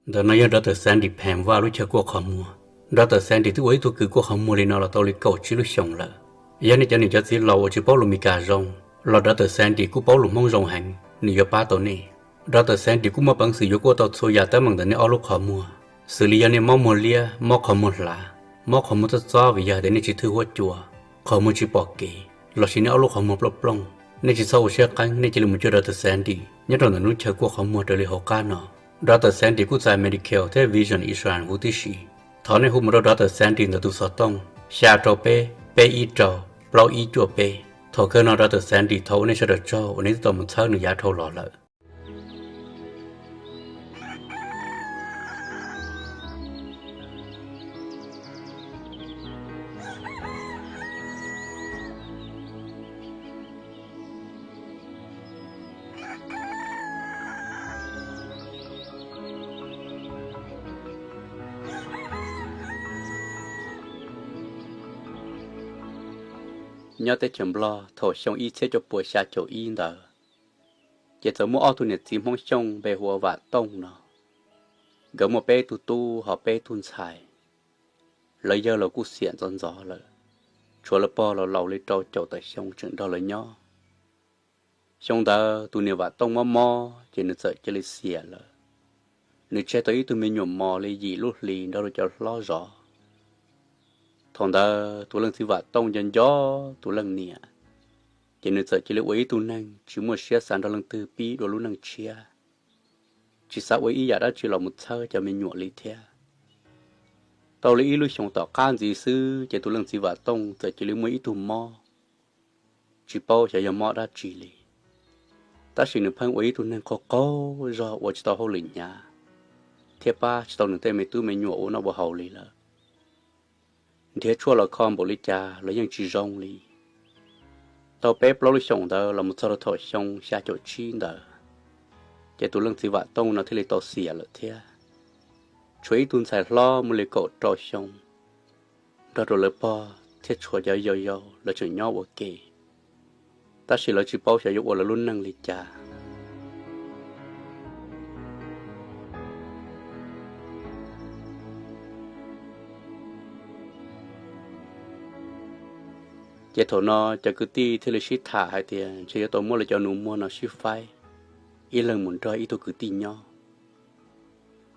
Ntawm no yog Doctor Sandy Pam Vaj lub chaw kuaj qhov muag. Doctor Sandy twb ua ib tug kws kuaj qhov muag li no los tau li kaum tsib lub xyoos lawm. Yog nej cov niam cov txiv laus uas tsis paub lus Meskas zoo, los Doctor Sandy kuj paub lus Hmoob zoo heev, nws yuav pab tau nej. Doctor Sandy kuj muaj peev xwm yuav kuaj tau txhua yam teeb meem ntawm nej ob lub qhov muag, xws li yog nej mob muag liab, mob qhov muag hlav, mob qhov muag txob txob vim yog hais tias nej tsis thwj huab cua, qhov muag tsis pom kev, lossis nej ob lub qhov muag plooj plooj, nej tsis txhob ua siab qeeb, nej cia li mus cuag Doctor Sandy nyob rau ntawm lub chaw kuaj qhov muag raws li hauv qab no. Doctor Sandy kuj txais Medi-Cal thiab Vision Insurance huv tib si. Thov nej hu mus rau Doctor Sandy ntawm tus xov tooj xya rau peb, peb ib rau, plaub ib cuaj peb. Thaum kawg no Doctor Sandy thov ua nej sawv daws tsaug uas nej twb tau mus txhawb nws yav dhau los lawm. Nyob teb chaws Nplog thaum xyoo ib txhiab cuaj puas xya caum ib ntawd, ces txawm muaj ob tug niam txiv Hmoob Xyooj npe hu ua Vam Tooj no. Nkawd muaj peb tug tub ho peb tug ntxhais. Lawv yawg los kuj xiam ntxov ntxov lawm, tshuav lawv pog los laus li rau caum tawm xyoo tseem nrog lawv nyob. Xyoo ntawd tus niam Vam Tooj mob mob ces nws txawm cia li xiam lawm. Nws tseg tau ib tug me nyuam mos li yim lub hlis nrog rau cov hlob zov. Thaum ntawd tus leej txiv Vam Tooj nco nco tus leej niam, ces nws txawm cia li ua ib tug neeg tsis muaj siab xav nrog leej twg pib dua lub neej tshiab, tsis xav ua ib yam dab tsi los mus txhawb cov me nyuam li thiab. Tau li ib lub xyoos tom qab ntxiv xwb ces tus leej txiv Vam Tooj txawm cia li muaj ib tug mob, tsis paub xyov yog mob dab tsi li. Tab sis nws pheej ua ib tug neeg qaug qaug zog ua tsis tau hauj lwm hnyav, thiab pab tsis tau nws tej me tub me nyuam ua noj ua haus li lawm. Nrhiav tshuaj los kho npaum li cas los yeej tsis zoo li. Tau peb plaub lub xyoos ntawd los mus txog rau thaum xyoo xya caum tsib ntawd, ces tus leej txiv Vam Tooj no thiaj li tau xiam lawm thiab. Tshuav ib tug ntxhais hlob muaj li kaum rau xyoo, nrog rau lawv pog thiab tshuav cov yau yau lawv tseem nyob ua ke, tab sis lawv tsis paub xyov yuav ua lawv lub neej li cas. Ces thaum no cov kwv tij thiaj li sib tham hais tias ntshe yuav tau muab lawv cov nus muag no sib faib, ib leeg mus nrog ib tug kwv tij nyob.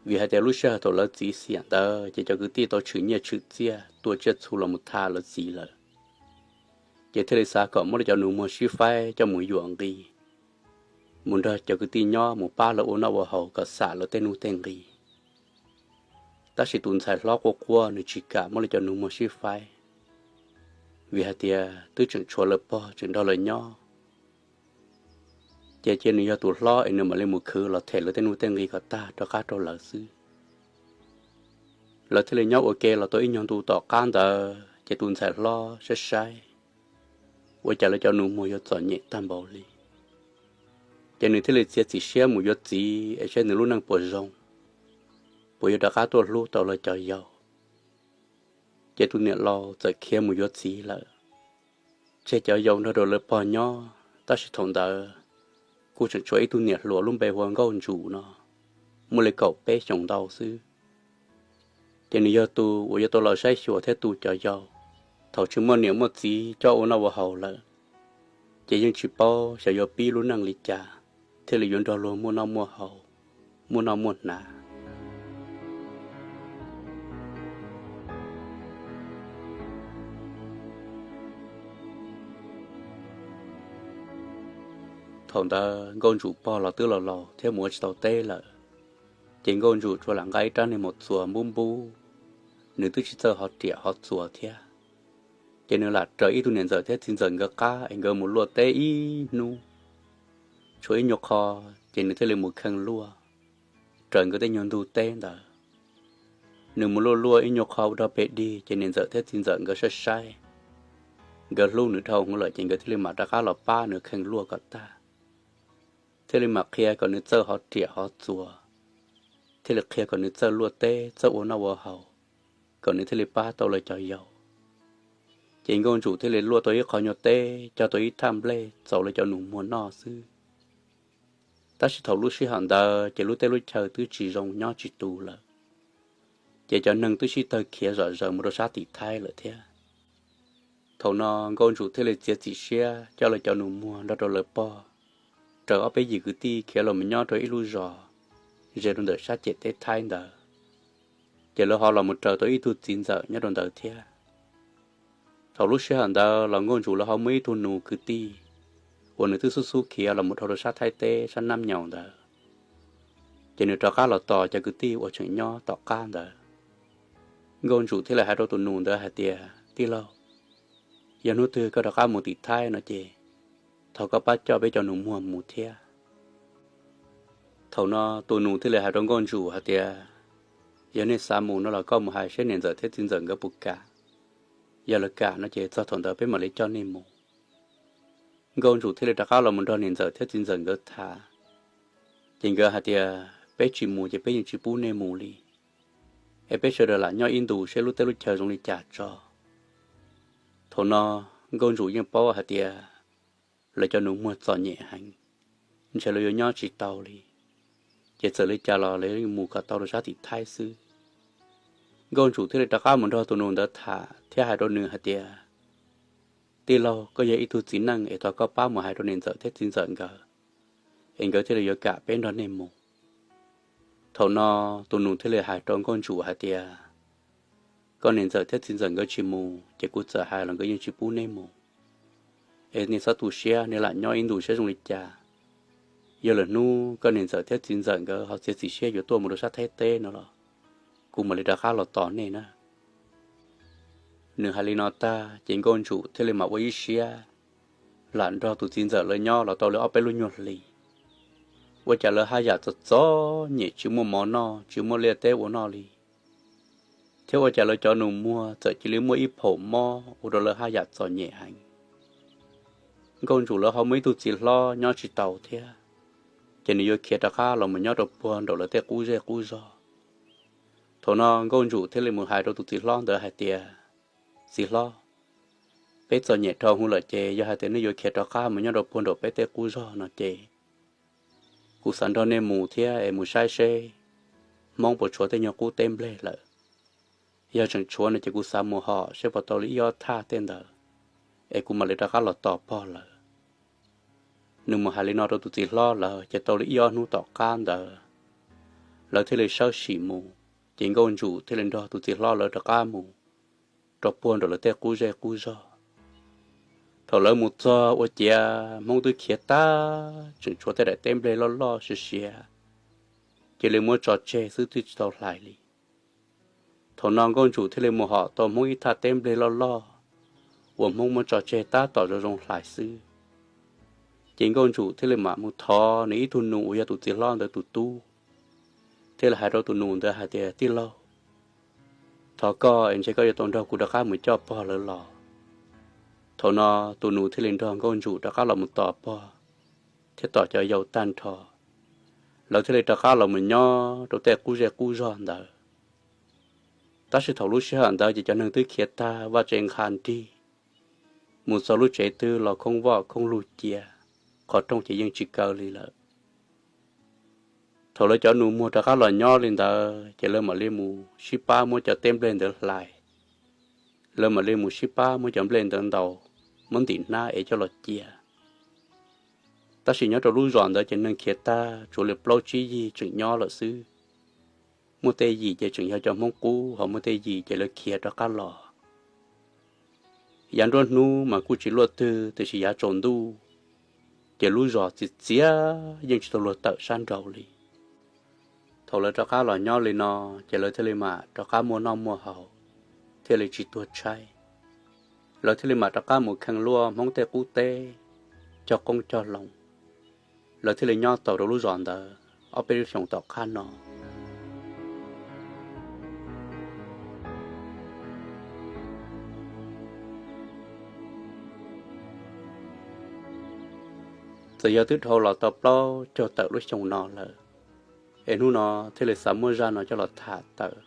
Vim hais tias lub sij hawm thaum lawv txiv xiam ntawd ces cov kwv tij tau tshwm nyiaj tshwm txiaj tua tsiaj txhu los mus tham lawv txiv lawm. Ces thiaj li xav kom muab lawv cov nus muag sib faib coj mus yuam nqi, mus nrog cov kwv tij nyob mus pab lawv ua noj ua haus kom xam lawv tej nuj tej nqi. Tab sis tus ntxhais hlob quaj quaj nws tsis kam muab lawv cov nus muag sib faib, vim hais tias twb tseem tshuav lawv pog tseem nrog lawv nyob. Ces cia nws yog tus hlob es nws mam li mus khwv los them lawv tej nuj tej nqi kom tag rov qab rau lawv xwb. Lawv thiaj li nyob ua ke los tau ib nyuag ntu tom qab ntawd ces tus ntxhais hlob saib saib ua cas lawv cov nus muag yuav txom nyem tag npaum li. Ces nws thiaj li txiav txim siab mus yuav txiv es saib nws lub neej puas zoo, puas yuav rov qab tuaj hlub tau lawv cov yau. Ces tus niam laus txawm khiav mus yuav txiv lawm, tseg cov yau nrog rau lawv pog nyob. Tab sis thaum ntawd kuj tseem tshuav ib tug niam hluas lub npe hu ua Nkauj Ntsum no, muaj li kaum peb xyoos ntau xwb. Ces nws yog tus uas yuav tau los saib xyuas thiab tu cov yau. Thaum tsis muaj niam muaj txiv coj ua noj ua haus lawm, ces yeej tsis paub xyov yuav pib lub neej li cas thiaj li yuav nrog luag muaj noj muaj haus, muaj noj muaj hnav. Thaum ntawd Nkauj Ntsum pog los twb laus laus thiab mus ua tsis tau teb lawm, ces Nkauj Ntsum tsuas lam nqa ib rab niag maum txuas npub npub, nws twb tsis txawj ho riam ho txuas thiab. Ces nws lam raws ib tug niam ntxawm thiab txiv ntxawm nkawd qab es nkawd mus luaj teb ib hnub. Tshuav ib nyuag qho, ces nws thiaj li mus kheej luaj raws nkawd tej nyuag ntug teb ntawd. Nws mus luaj luaj ib nyuag qho ua rau pem dig, ces niam ntxawm thiab txiv ntxawm nkawd saib saib, nkawd hlub nws dhau hwv lawm, ces nkawd thiaj li mam rov qab los pab nws kheej luaj kom tag, thiaj li mam qhia kom nws txawj ho riam ho txuas, thiaj li qhia kom nws txawj luaj teb txawj ua noj ua haus, kom nws thiaj li pab tau lawv cov yau. Ces Nkauj Ntsum thiaj li luaj tau ib qho nyuag teb, cog tau ib thaj nplej txaus lawv cov nus muag noj xwb. Tab sis thaum lub sij hawm ntawd ces lub teb lub chaw twb tsis zoo nyob tsis tus lawm, ces cov neeg twb sib tawg khiav zom zaws mus rau sab tim Thaib lawm thiab. Thaum no Nkauj Ntsum thiaj li txiav txim siab coj lawv cov nus muag nrog rau lawv pog raws ob peb yim kwv tij khiav los mus nyob rau ib lub zos ze rau ntawm sab ciam teb Thaib ntawd, ces lawv ho los mus raws tau ib tug txiv ntxawm nyob rau ntawd thiab. Thaum lub sij hawm ntawd los Nkauj Ntsum lawv ho muaj ib tug nus kwv tij uas nws twb xub xub khiav los mus dhau rau sab Thaib teb sab Nab Nyaus ntawd, ces nws rov qab los tos cov kwv tij uas tseem nyob tom qab ntawd. Nkauj Ntsum thiaj li hais rau tus nus ntawd hais tias, Tij laug, yog hnub twg koj rov qab mus tim Thaib no ces thov koj pab coj peb cov nus muag mus thiab. Thaum no tus nus thiaj li hais rau Nkauj Ntsum hais tias, Yog nej xav mus no los koj mus hais seb niam ntxawm thiab txiv ntxawm nkawd puas kam. Yog lawv kam no ces txog thaum ntawd peb mam li coj nej mus. Nkauj Ntsum thiaj li rov qab los mus nrog niam ntxawm thiab txiv ntxawm nkawd tham, ces nkawd hais tias, Peb tsis mus ces peb yeej tsis pub nej mus li, es peb sawv daws lam nyob ib ntus seb lub teb lub chaw zoo li cas tso. Thaum no Nkauj Ntsum yeej paub hais tias lawv cov nus muag txom nyem heev, ntshe lawv yuav nyob tsis tau li, ces txawm li cas los lawv mus kom tau rau sab tim Thaib xwb. Nkauj Ntsum thiaj li rov qab mus nrog tus nus ntawd tham thiab hais rau nws hais tias, Tij laug, koj yog ib tug txiv neej es thov koj pab mus hais rau niam ntxawm thiab txiv ntxawm nkawd, es nkawd thiaj li yuav kam peb nrog nej mus. Thaum no tus nus thiaj li hais rau Nkauj Ntsum hais tias, Koj niam ntxawm thiab txiv ntxawm nkawd tsis mus ces kuv txawm hais los nkawd yeej tsis pub neb mus. Es nej txhob tu siab, nej lam nyob ib ntus seb zoo li cas. Yog lwm hnub koj niam ntxawm thiab txiv ntxawm nkawd ho txiav txim siab yuav tuaj mus rau sab Thaib teb no los kuv mam li rov qab los tos nej na. Nws hais li no tag ces Nkauj Ntsum thiaj li mam ua ib siab lam nrog tus txiv ntxawm lawv nyob los tau li ob peb lub nyuag hli. Ua cas lawv haj yam txom txom nyem tsis muaj mov noj tsis muaj liaj teb ua noj li, thiab ua cas lawv cov nus muag txawm cia li muaj ib phaum mob ua rau lawv haj yam txom nyem heev. Nkauj Ntsum lawv ho muaj ib tug txiv hlob nyob tsis tau thiab, ces nws yuav khiav rov qab los mus nyob rau puag nraum lawv tej qub zej qub zog. Thaum no Nkauj Ntsum thiaj li mus hais rau tus txiv hlob ntawd hais tias, Txiv hlob, peb txom nyem dhau hwv lawm ces yog hais tias nej yuav khiav rov qab mus nyob rau puag nraum peb tej qub zog no ces kuv xav nrog nej mus thiab es mus saib seb Hmoob puas tshuav tej nyuag qub teb nplej lawm. Yog tseem tshuav no ces kuv xav mus hom seb puas tau li ib ob thaj tej ntawd, es kuv mam li rov qab los tos pog lawv. Nws mus hais li no rau tus txiv hlob lawm ces tau li ib ob hnub tom qab ntawd lawv thiaj li sawb sim mus, ces Nkauj Ntsum thiaj li nrog tus txiv hlob lawv rov qab mus rau puag nraum lawv tej qub zej qub zog. Thaum lawv mus txog ua ciav Hmoob twb khiav tag, tseem tshuav tej daim teb nplej loj loj siav siav, cia li muab tso tseg xwb twb tsis tau hlais li. Thaum no Nkauj Ntsum thiaj li mus hom tau Hmoob ib thaj teb nplej loj loj uas Hmoob muab tso tseg tab tom zoo zoo hlais xwb. Ces Nkauj Ntsum thiaj li mam mus thov nws ib tug nus uas yog tus txiv hlob ntawd tus tub, thiaj li hais rau tus nus ntawd hais tias, Tij laug, thov koj es ntshe koj yuav tau nrog kuv rov qab mus coj pog lawv los. Thaum no tus nus thiaj li nrog Nkauj Ntsum rov qab los mus tos pog thiab tos cov yau tag nrho, lawv thiaj li rov qab los mus nyob rau tej qub zej qub zog ntawd. Tab sis thaum lub sij hawm ntawd ces cov neeg twb khiav tag vaj tse nqha nrig, mus txog lub tsev twb los khoob voj khoob lug cia, qhov rooj ces yeej tsis kaw li lawm. Thaum lawv cov nus muag rov qab los nyob li ntawd ces lawv mam li mus sib pab muab cov teb nplej ntawd hlais. Lawv mam li mus sib pab muab cov nplej ntawd ntaus, muab ntim hnab es coj los cia. Tab sis nyob rau lub zos ntawd ces neeg khiav tag tsuas li plaub tsib yig tseem nyob lawm xwb. Muaj tej yim ces tseem yog cov Hmoob qub, ho muaj tej yim ces lawv khiav rov qab los. Yav nruab hnub mas kuj tsis luaj twg, tiam sis yav tsaus ntuj ces lub zos txias txias yeej tsis tau luag tawm sab nraud li. Thaum lawv rov qab los nyob li no, ces lawv thiaj li mam rov qab muaj noj muaj haus, thiaj li tsis tuag tshaib. Lawv thiaj li mam rov qab mus kheej luaj Hmoob tej qub teb, cog qoob cog loo. Lawv thiaj li nyob tau rau lub zos ntawd ob peb lub xyoos tom qab no. Txawm yog twb dhau los tau plaub caug tawm lub xyoo no lawm, es hnub no thiaj li xav muab zaj no coj los tham tawm.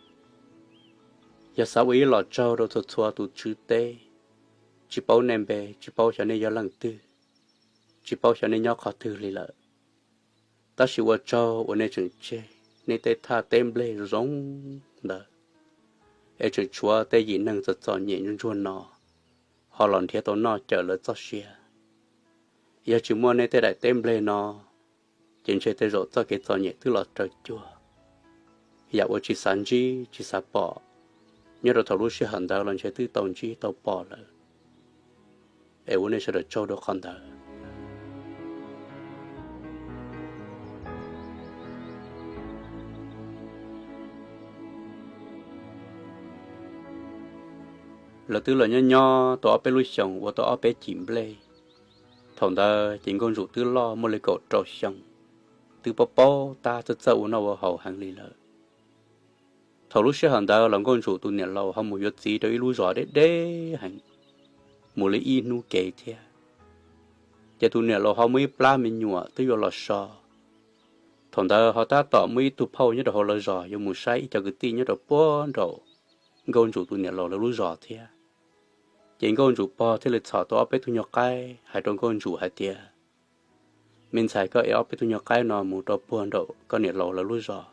Yog xav ua ib los tsaug rau txhua txhua tus tswv teb, tsis paub nej npe, tsis paub xyov nej yog leej twg, tsis paub xyov nej nyob qhov twg li lawm. Tab sis ua tsaug uas nej tseem tseg nej tej thaj teb nplej zoo zoo ntawd, es tseem tshuav tej yim neeg txom txom nyem ntsuag ntsuag no ho los nrhiav tau noj cawm lawv txoj sia. Yog tsis muaj nej tej daim teb nplej no, ces ntshe tej zaum txoj kev txom nyem twb los raws cuag. Yam uas tsis xav ntsib tsis xav pom, nyob rau thaum lub sij hawm ntawd los ntshe twb tau ntsib tau pom lawm. Es ua nej sawv daws tsaug rau qhov ntawd. Lawv twb los nyob nyob tau ob peb lub xyoos, ua tau ob peb cim nplej. Thaum ntawd ces Nkauj Ntsum twb loj muaj li kaum rau xyoo, twb paub paub tab txawj txawj ua noj ua haus heev li lawm. Thaum lub sij hawm ntawd los Nkauj Ntsum tus niam laus ho mus yuav txiv rau ib lub zos deb deb heev, mus li ib hnub kev thiab. Ces tus niam laus ho muaj ib plab me nyuam twb yuav los so. Thaum ntawd ho tab tom muaj ib tug phauj nyob rau hauv lawv zos yuav mus saib ib co kwv tij nyob rau puag nraum Nkauj Ntsum tus niam laus lawv lub zos thiab. Ces Nkauj Ntsum pog thiaj li txhom tau ob peb tug nyuag qaib hais rau Nkauj Ntsum hais tias, Me ntxhais, koj ev ob peb tug nyuag qaib no mus rau puag nraum koj niam laus lawv lub zos,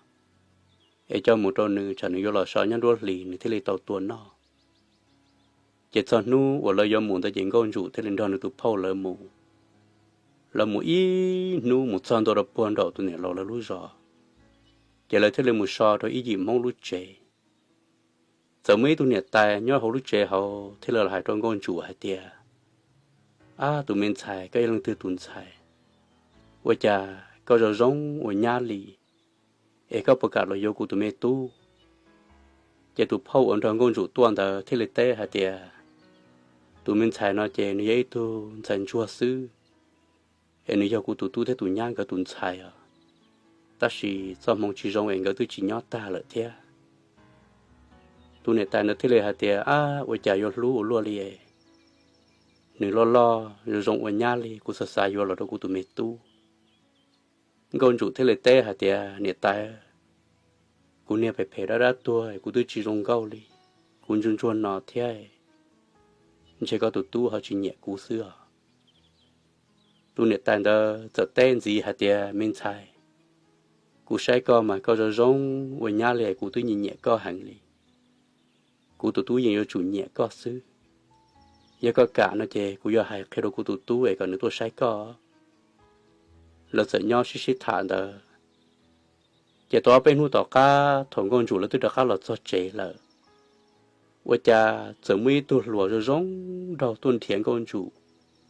es coj mus rau nws, tsam nws yuav los so nyob nruab hlis nws thiaj li tau tua noj. Ces txog hnub uas lawv yuav mus ntawd ces Nkauj Ntsum thiaj li nrog nws tus phauj lawv mus. Lawv mus ib hnub mus txog ntua rau puag nraum tus niam laus lawv lub zos, ces lawv thiaj li mus so rau ib yim Hmoob lub tsev. Txawm muaj ib tug niam tais nyob hauv lub tsev hauv thiaj li los hais rau Nkauj Ntsum hais tias, Ab, tus me ntxhais, koj yog leej twg tus ntxhais? Ua cas koj zoo zoo ua nyab li, es koj puas kam los yuav kuv tus me tub? Ces tus phauj uas nrog Nkauj Ntsum tuaj ntawd thiaj li teb hais tias, Tus me ntxhais no ces nws yog ib tug ntxhais ntsuag xwb, es nws yog kuv tus tub thiab tus nyab nkawd tus ntxhais os. Tab sis txoj hmoo tsis zoo es nkawd twb tsis nyob tag lawm thiab. Tus niam tais ntawd thiaj li hais tias, Ab, ua cas yuav hlub ua luaj li es nws loj loj zoo zoo ua nyab li, kuv xav xav yuav los rau kuv tus me tub. Nkauj Ntsum thiaj li teb hais tias, Niam tais, kuv niag phem phem dab dab tuag, kuv twb tsis zoo nkauj li, kuv ntsuag ntsuag no thiab, ntshe koj tus tub ho tsis nyiam kuv xwb os. Tus niam tais ntawd txawm teb ntxiv hais tias, Me ntxhais, kuv saib koj mas koj zoo zoo ua nyab li, kuv twb nyiam nyiam koj heev li. Kuv tus tub yeej yuav tsum nyiam koj xwb. Yog koj kam no ces kuv yuav hais qhia rau kuv tus tub es kom nws tuaj saib koj. Lawv txawm nyob sib sib tham ntawd, ces tau ob peb hnub tom qab thaum Nkauj Ntsum lawv twb rov qab los txog tsev lawm, ua cas txawm muaj ib tug hluas zoo zoo nraug tuaj nrhiav Nkauj Ntsum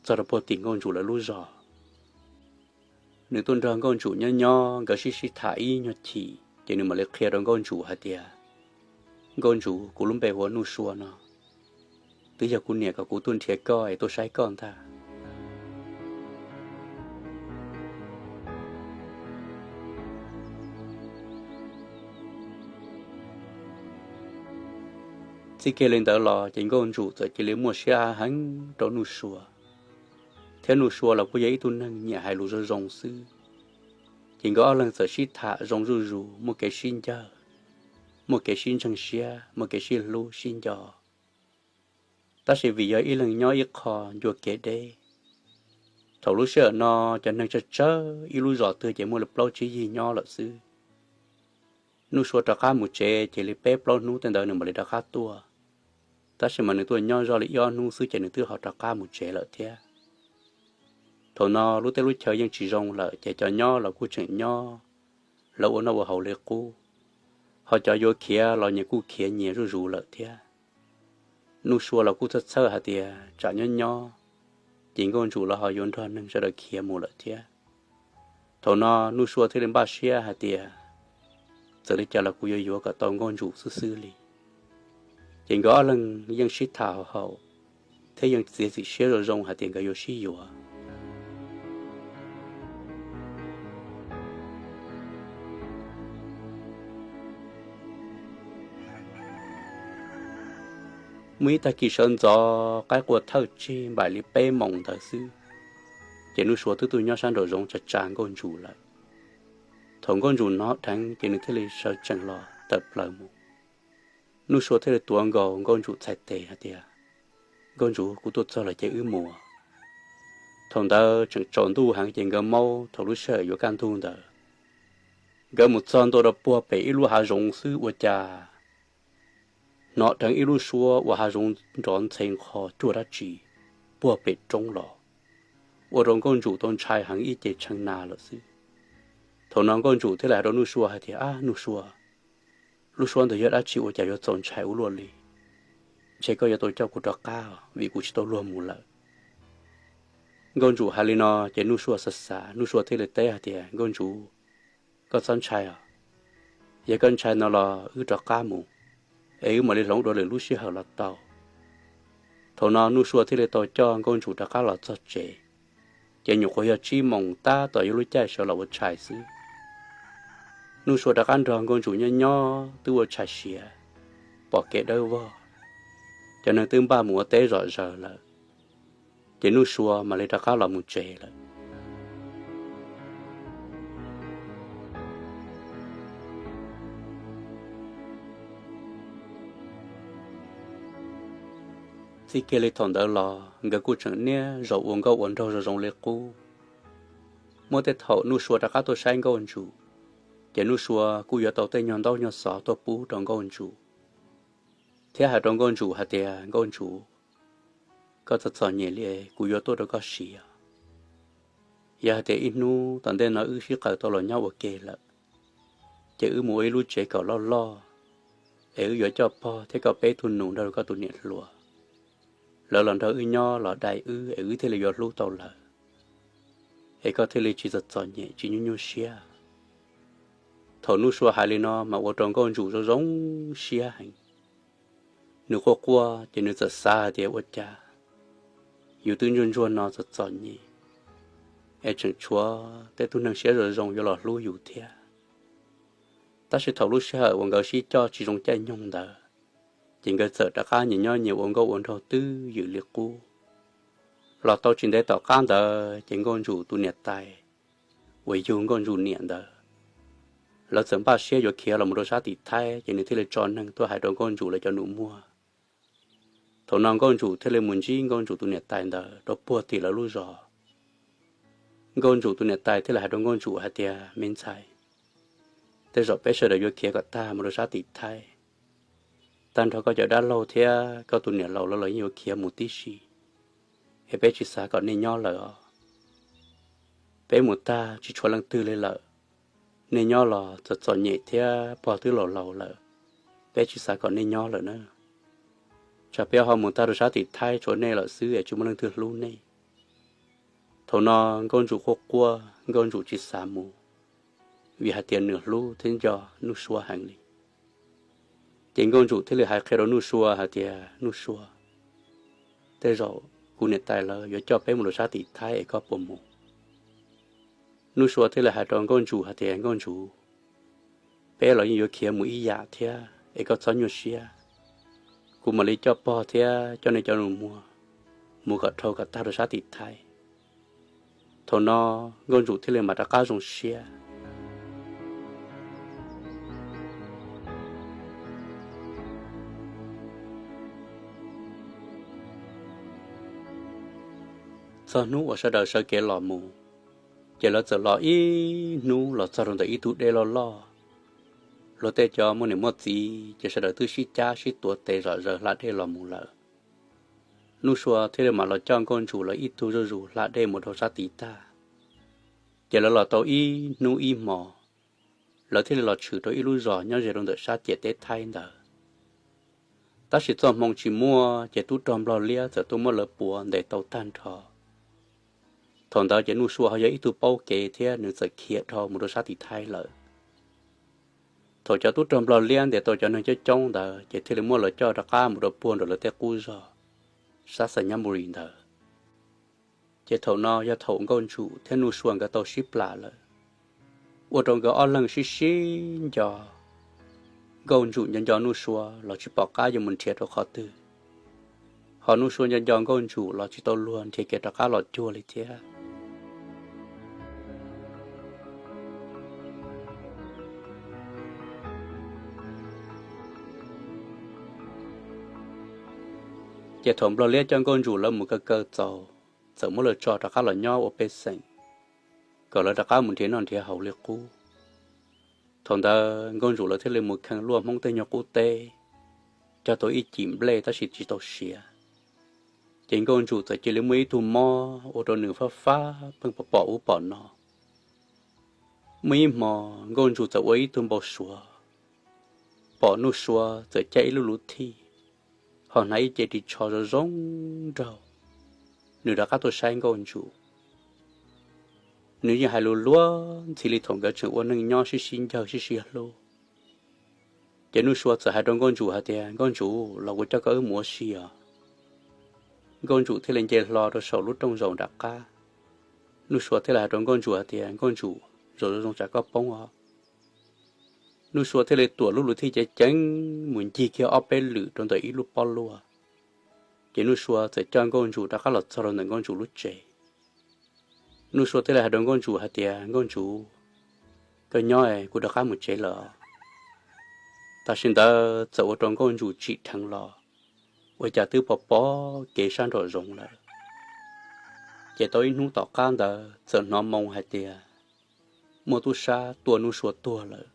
txog rau puag tim Nkauj Ntsum lawv lub zos. Nws tuaj nrog Nkauj Ntsum nyob nyob nkawd sib sib tham ib nyuag chim ces nws mam li qhia rau Nkauj Ntsum hais tias, Nkauj Ntsum, kuv lub npe hu ua Nuj Sua no, twb yog kuv niam kom kuv tuaj nrhiav koj es tuaj saib koj ntag. Txij kiag li ntawd los ces Nkauj Ntsum txawm cia li muaj siab heev rau Nuj Sua, thiab Nuj Sua los kuj yog ib tug neeg nyiam hais lus zoo zoo xwb. Ces nkawd ob leeg txawm sib tham zoo zuj zus, muaj kev sib ncawg, muaj kev sib ntseeg siab, muaj kev sib hlub sib nco. Tab sis vim yog ib leeg nyob ib qho ncua kev deb, thaum lub sij hawm no cov neeg tsawg tsawg ib lub zos twg ces muaj li plaub tsib yig nyob lawm xwb. Nuj Sua rov qab mus tsev ces li peb plaub hnub tej ntawd nws mam li rov qab tuaj. Tab sis mas nws tuaj nyob zoj li ib ob hnub xwb ces nws twb ho rov qab mus tsev lawm thiab. Thaum no lub teb lub chaw yeej tsis zoo lawm ces cov nyob los kuj tseem nyob, lawv ua noj ua haus li qub, ho cov yuav khiav los nyias kuj khiav nyias zuj zus lawm thiab. Nuj Sua los kuj txhawj txhawj hais tias tsam nyob nyob ces Nkauj Ntsum los ho yuav nrog neeg sawv daws khiav mus lawm thiab. Thaum no Nuj Sua thiaj li npaj siab hais tias, txawm li cas los kuv yuav yuav kom tau Nkauj Ntsum xwb xwb li. Ces nkawd ob leeg yeej sib tham haum haum, thiab yeej txiav txim siab zoo zoo hais tias nkawd yuav sib yuav. Muaj ib tag kis sawv ntxov qaib qua thawj tsig npaim li peb moos ntawd xwb, ces Nuj Sua twb tuaj nyob sab nraum zoov tsa tsa Nkauj Ntsum lawm. Thaum Nkauj Ntsum hnov dheev ces nws thiaj li sawv tsees los tawm plaws mus. Nuj Sua thiaj li tuav nkaus Nkauj Ntsum txhais tes hais tias, Nkauj Ntsum, kuv tuaj txog lawm ces wb mus. Thaum ntawd tseem tsaus ntuj heev ces nkawd maub thaum lub sij hawm yuav kaj ntug ntawd, Nkawd mus txog ntua rau puag pem ib lub hav zoov xwb ua cas hnov dheev ib lub suab ua hav zoov nrov ntxhe nqho cuag dab tsi puag pem roob los, ua rau Nkauj Ntsum tau ntshai heev ib ce tshee na lawm xwb. Thaum no Nkauj Ntsum thiaj li hais rau Nuj Sua hais tias, Ab Nuj Sua, lub suab ntawd yog dab tsi ua cas yuav txaus ntshai ua luaj li? Ntshe koj yuav tau coj kuv rov qab vim kuv tsis tau luag mus lawm. Nkauj Ntsum hais li no ces Nuj Sua xav xav, Nuj Sua thiaj li teb hais tias, Nkauj Ntsum, koj txhob ntshai os. Yog koj ntshai no los wb rov qab mus, es wb mam li hloov dua lwm lub sij hawm los tau. Thaum no Nuj Sua thiaj li tau coj Nkauj Ntsum rov qab los txog tsev, ces nyuam qhuav yog tsib moos tab tom yog lub caij sawv los ua tshais xwb. Nuj Sua rov qab nrog Nkauj Ntsum nyob nyob twb ua tshais siav, pom kev dawb vog, cov neeg twb npaj mus ua teb zom zaws lawm, ces Nuj Sua mam li rov qab los mus tsev lawm. Txij kiag li thaum ntawd los nkawd kuj tseem niaj zaus ua nkauj ua nraug zoo zoo li qub. Muaj tej thaum Nuj Sua rov qab tuaj saib Nkauj Ntsum, ces Nuj Sua kuj yuav tau tej nyuag ntaub nyuag xov tuaj pub rau Nkauj Ntsum, thiab hais rau Nkauj Ntsum hais tias, Nkauj Ntsum, koj txom txom nyem li, kuv yuav tuaj rau koj siv os. Yog hais tias ib hnub tom ntej no wb sib qaws tau los nyob ua ke lawm, ces wb mus ua ib lub tsev kom loj loj, es wb yuav coj pog thiab koj peb tug nus nrog rau koj tus niam hluas, lawv los nrog wb nyob los dai wb es wb thiaj li yuav hlub tau lawv, es koj thiaj li tsis txom txom nyem tsis nyuaj nyuaj siab. Thaum Nuj Sua hais li no mas ua rau Nkauj Ntsum zoo zoo siab heev. Nws quaj quaj ces nws txawm xav hais tias ua cas yus twb ntsuag ntsuag no txom txom nyem, es tseem tshuav tej tug neeg siab zoo zoo yuav los hlub yus thiab. Tab sis thaum lub sij hawm uas nkawd sib coj tsis zoo caij nyoog ntawd, ces nkawd txawm rov qab nyias nyob nyias ua nkauj ua nraug twj ywm li qub. Los tau tsis ntev tom qab ntawd ces Nkauj Ntsum tus niam tais uas yug Nkauj Ntsum niam ntawd, lawv txawm npaj siab yuav khiav los mus rau sab tim Thaib, ces nws thiaj li tso neeg tuaj hais rau Nkauj Ntsum lawv cov nus muag. Thaum no Nkauj Ntsum thiaj li mus ntsib Nkauj Ntsum tus niam tais ntawd rau puag tim lawv lub zos. Nkauj Ntsum tus niam tais thiaj li hais rau Nkauj Ntsum hais tias, Me ntxhais, tej zaum peb sawv daws yuav khiav kom tag mus rau sab tim Thaib. Tag nrho koj cov dab laug thiab koj tus niam laus lawv los yeej yuav khiav mus tib si, es peb tsis xav kom nej nyob lawm os. Peb mus tag tsis tshuav leej twg li lawm. Nej nyob los txom txom nyem thiab pog twb laus laus lawm, peb tsis xav kom nej nyob lawm na. Tsam peb ho mus tag rau sab tim Thaib tshuav nej lawm xwb es tsis muaj leej twg hlub nej. Thaum no Nkauj Ntsum quaj quaj, Nkauj Ntsum tsis xav mus, vim hais tias nws hlub thiab nco Nuj Sua heev li. Ces Nkauj Ntsum thiaj li hais qhia rau Nuj Sua hais tias, Nuj Sua, tej zaum kuv niam tais lawv yuav coj peb mus rau sab tim Thaib es koj puas mus? Nuj Sua thiaj li hais rau Nkauj Ntsum hais tias, Nkauj Ntsum, peb los yeej yuav khiav mus ib yam thiab es koj txhob nyuaj siab. Kuv mam li coj pog thiab coj nej cov nus muag mus kom dhau kom tag rau sab tim Thaib. Thaum no Nkauj Ntsum thiaj li mam rov qab zoo siab. Txog hnub uas sawv daws sawv kev los mus, ces lawv txawm los ib hnub los txog rau ntawm ib tug dej loj loj. Luag tej cov muaj niam muaj txiv ces sawv daws twb sib cab sib tuav tes zom zaws hla dej los mus lawm. Nuj Sua thiaj li mam los coj Nkauj Ntsum lawv ib tug zuj zus hla dej mus rau sab tid tag. Ces lawv los tau ib hnub ib hmos, lawv thiaj li los tshwm rau ib lub zos nyob ze rau ntawm sab ciam teb Thaib ntawd. Tab sis txoj hmoo tsis muaj ces tub rog Nplog Liab txawm tuaj muab lawv puav ntes tau tag nrho. Thaum ntawd ces Nuj Sua ho yog ib tug paub kev thiab nws txawm khiav dhau mus rau sab tim Thaib lawm. Thaum cov tub rog Nplog Liab ntes tau cov neeg coob coob ntawd ces thiaj li muab lawv coj rov qab mus rau puag nram lawv tej qub zos sab Xais Nyab Npu Lis ntawd. Ces thaum no yog thaum Nkauj Ntsum thiab Nuj Sua nkawd tau sib plam lawm, ua rau nkawd ob leeg sib sib nco. Nkauj Ntsum nco nco Nuj Sua los tsis pom qab yuav mus nrhiav rau qhov twg, ho Nuj Sua nco nco Nkauj Ntsum los tsis tau luag nrhiav kev rov qab los cuag li thiab. Ces thaum Nplog Liab coj Nkauj Ntsum lawv mus kaw kaw txaus, txawm muab lawv tso rov qab los nyob ua pej xeem, kom lawv rov qab mus nrhiav noj nrhiav haus li qub. Thaum ntawd Nkauj Ntsum lawv thiaj li mus kheej luaj Hmoob tej nyuag qub teb, cog tau ib cim nplej tab sis tsis tau siav. Ces Nkauj Ntsum txawm cia li muaj ib tug mob ua rau nws fab fab pheej pom pom ub pom no. Muaj ib hmo Nkauj Ntsum txawm ua ib tug npau suav, pom Nuj Sua txawm caij ib lub luv thij, ho hnav ib ce ris tsho zoo zoo nraug. Nws rov qab tuaj saib Nkauj Ntsum. Nws yeej hais lus luag ntxhi li thaum nkawd tseem ua neej nyob sib sib ncaug sib sib hlub. Ces Nuj Sua txawm hais rau Nkauj Ntsum hais tias, Nkauj Ntsum, los kuv coj koj wb mus ua si os. Nkauj Ntsum thiaj li nce hlo rau saum lub rooj zaum nram qab. Nuj Sua thiaj li hais rau Nkauj Ntsum hais tias, Nkauj Ntsum, zaum zoo zoo tsam koj poob os. Nuj Sua thiaj li tuam lub luv thij ceev ceev mus ncig kiag ob peb lwm rau ntawm ib lub pob luaj. Ces Nuj Sua txawm coj Nkauj Ntsum rov qab los txog rau ntawm Nkauj Ntsum lub tsev. Nuj Sua thiaj li hais rau Nkauj Ntsum hais tias, Nkauj Ntsum, koj nyob es kuv rov qab mus tsev lawm. Tam sim ntawd txawm ua rau Nkauj Ntsum tsim dheev los, ua cas twb pom pom kev sab nraum zoov lawm. Ces tau ib hnub tom qab ntawd txawm hnov moo hais tias muaj tub sab tua Nuj Sua tuag lawm.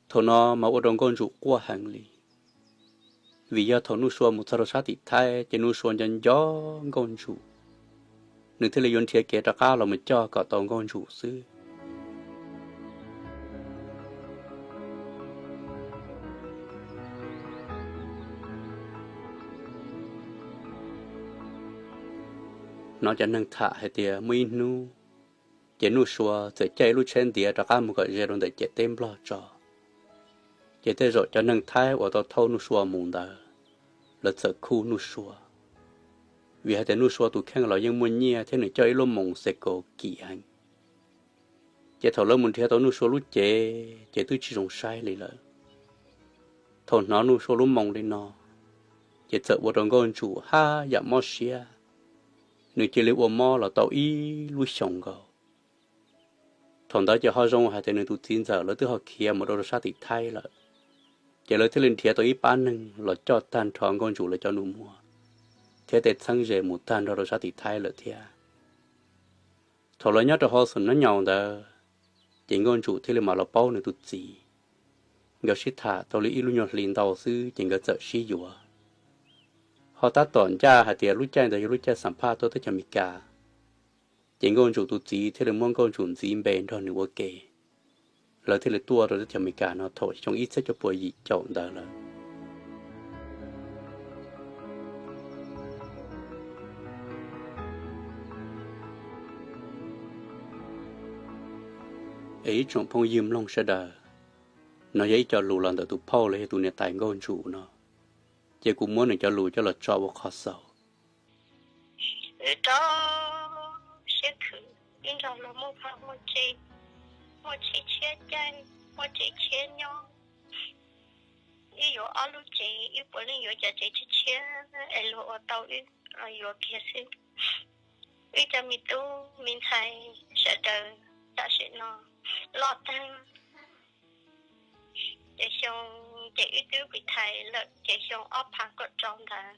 Thaum no mas ua rau Nkauj Ntsum quaj heev li, vim yog thaum Nuj Sua mus txog rau sab tim Thaib ces Nuj Sua nco nco Nkauj Ntsum, nws thiaj li yuav nrhiav kev rov qab los mus coj kom tau Nkauj Ntsum xwb. Hnov cov neeg tham hais tias muaj ib hnub ces Nuj Sua txawm caij ib lub tsheb ntiav rov qab mus kom ze rau ntawm ciam teb Nplog tso. Ces tej zaum cov neeg Thaib uas tau thauj Nuj Sua mus ntawd, lawv txawm khuj Nuj Sua, vim hais tias Nuj Sua tus kheej los yeej muaj nyiaj thiab nws coj ib lub moos xe kaus kim heev. Ces thaum lawv mus nrhiav tau Nuj Sua lub cev ces twb tsis zoo saib li lawm. Thaum hnov Nuj Sua lub moo li no, ces txawm ua rau Nkauj Ntsum haj yam mob siab, nws cia li ua mob los tau ib lub xyoos nkaus. Thaum ntawd ces ho zoo hais tias nws tus txiv ntxawm lawv twb ho khiav mus rau rau sab tim Thaib lawm, ces lawv thiaj li nrhiav tau ib pab neeg los coj tag nrho Nkauj Ntsum lawv cov nus muag thiab tej txheeb ze mus tag nrho rau sab tim Thaib lawm thiab. Thaum lawv nyob rau hauv xum nab nyaus ntawd, ces Nkauj Ntsum thiaj li mam los paub nws tus txiv. Nkawd sib tham tau li ib lub nyuag hli ntau xwb ces nkawd txawm sib yuav. Ho tab tom ncaj hais tias lub caij ntawd yog lub caij xam phaj tuaj teb chaws Amelikas, ces Nkauj Ntsum tus txiv thiaj li muab Nkauj Ntsum ntxiv npe nrog nws ua ke. Lawv thiaj li tuaj rau teb chaws Amelikas no thaum xyoo ib txhiab cuaj puas yim caum ntawd lawm. Es ib tsoom phooj ywg mloog sawv daws, no yog ib co lus los ntawm tus phauj los yog tus niam tais Nkauj Ntsum no, ces kuv muab nws cov lus coj los tso ua qhov xaus. Wb rau siab khwv, wb nrog luag muaj vaj muaj tse, muaj tsheb tshiab caij, muaj tsev tshiab nyob. Wb yuav ob lub tsev, wb puav leej yuav cov tsev tshiab tshiab es luag ua tau wb los yuav kiag xwb. Wb cov me tub me ntxhais sawv daws tam sim no loj tag. Ces xyoo, ces wb twb pib thais lawm ces xyoo ob phav kaum rau ntawd,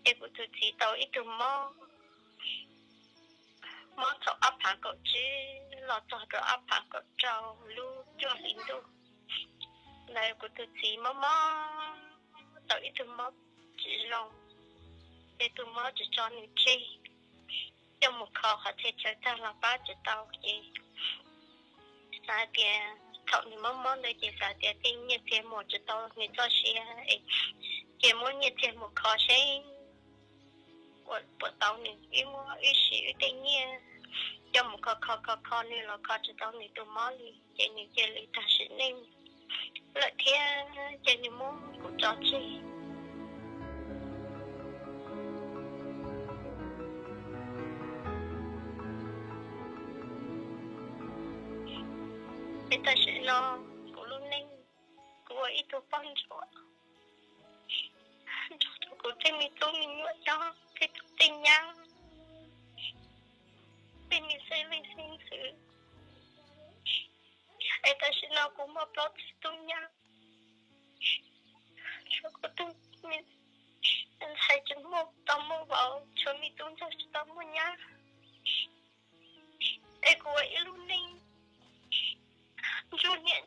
ces kuv tus txiv tau ib tug mob, mob thaum ob phav kaum tsib los txog rau ob phav kaum rau lub cuaj hli ntuj. Ntawd kuv tus txiv mob mob tau ib tug mob tsis zoo, ces tus mob tsis tso nws tseg, coj mus kho qhov txhia chaw tag los pab tsis tau ces xav tias thaum nws mob mob ntawd ces xav tias tej nyiaj txiag muag tsis tau nws txoj sia, ces muab nyiaj txiag mus kho seb puas tau nws, wb muab wb siv wb tej nyiaj coj mus kho kho kho kho nws los kho tsis tau nws tus mob li ces nws cia li tag sim neej lawm thiab ces nws muab kuv tso tseg. Es tam sim no kuv lub neej, kuv ua ib tug poj ntsuam nrog rau kuv tej me tub me nyuam nyob, tej tub tej nyab, tej me xeeb leej xeeb ntxwv. Es tam sim no kuv muaj plaub tug tub nyab, tshuav kuv tus me ntxhais tsis muaj, tau muaj vauv, tshuav me tub ntsuag tsis tau muaj nyab. Es kuv ua ib lub neej ntsug niam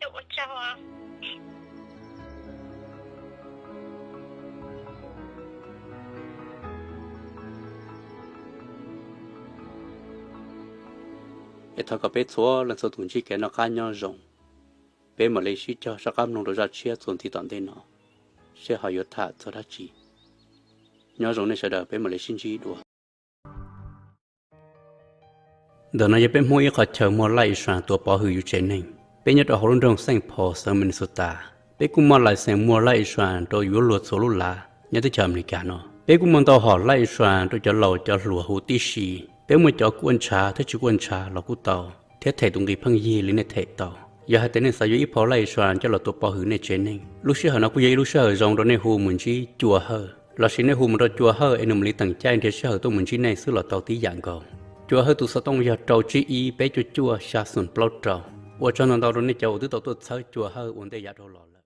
Ua tsaug. Es thov kom peb txhua leej txhua tus ntsib kev noj qab nyob zoo. Peb mam li sib cog sab qab mloog rau zaj tshiab txuas ntxiv tom ntej no, seb ho yuav tham txog dab tsi. Nyob zoo nej sawv daws, peb mam li sib ntsib dua. Ntawm no yog peb Hmoob ib qhov chaw muaj laj i suas tua pov hwm yus tsev neeg. Peb nyob rau hauv lub nroog Saint Paul xeev Minnesota. Peb kuj muaj lais xees muag laj i suas rau yuav luag txhua lub lav nyob teb chaws Amelikas no. Peb kuj muaj ntau hom laj i suas rau cov laus cov hluas hu tib si. Peb muaj cov kuaj ntshav thiab tsis kuaj ntshav los kuj tau, thiab them tus nqi pheej yig li nej them tau. Yog hais tias nej xav yuav ib phau laj i suas coj los tua pov hwm nej tsev neeg, lub sij hawm no kuj yog ib lub sij hawm zoo rau nej hu mus ntsib Cua Hawj, lossis nej hu mus rau Cua Hawj es nws mam li teem caij nrhiav sij hawm tuaj mus ntsib nej xwb los tau tib yam nkaus. Cua Hawj tus xov tooj yog rau tsib ib peb cuaj cuaj xya xoom plaub rau. Ua tsaug ntau ntau rau nej cov uas twb tau tuaj txhawb Cua Hawj ua ntej yav dhau los lawm.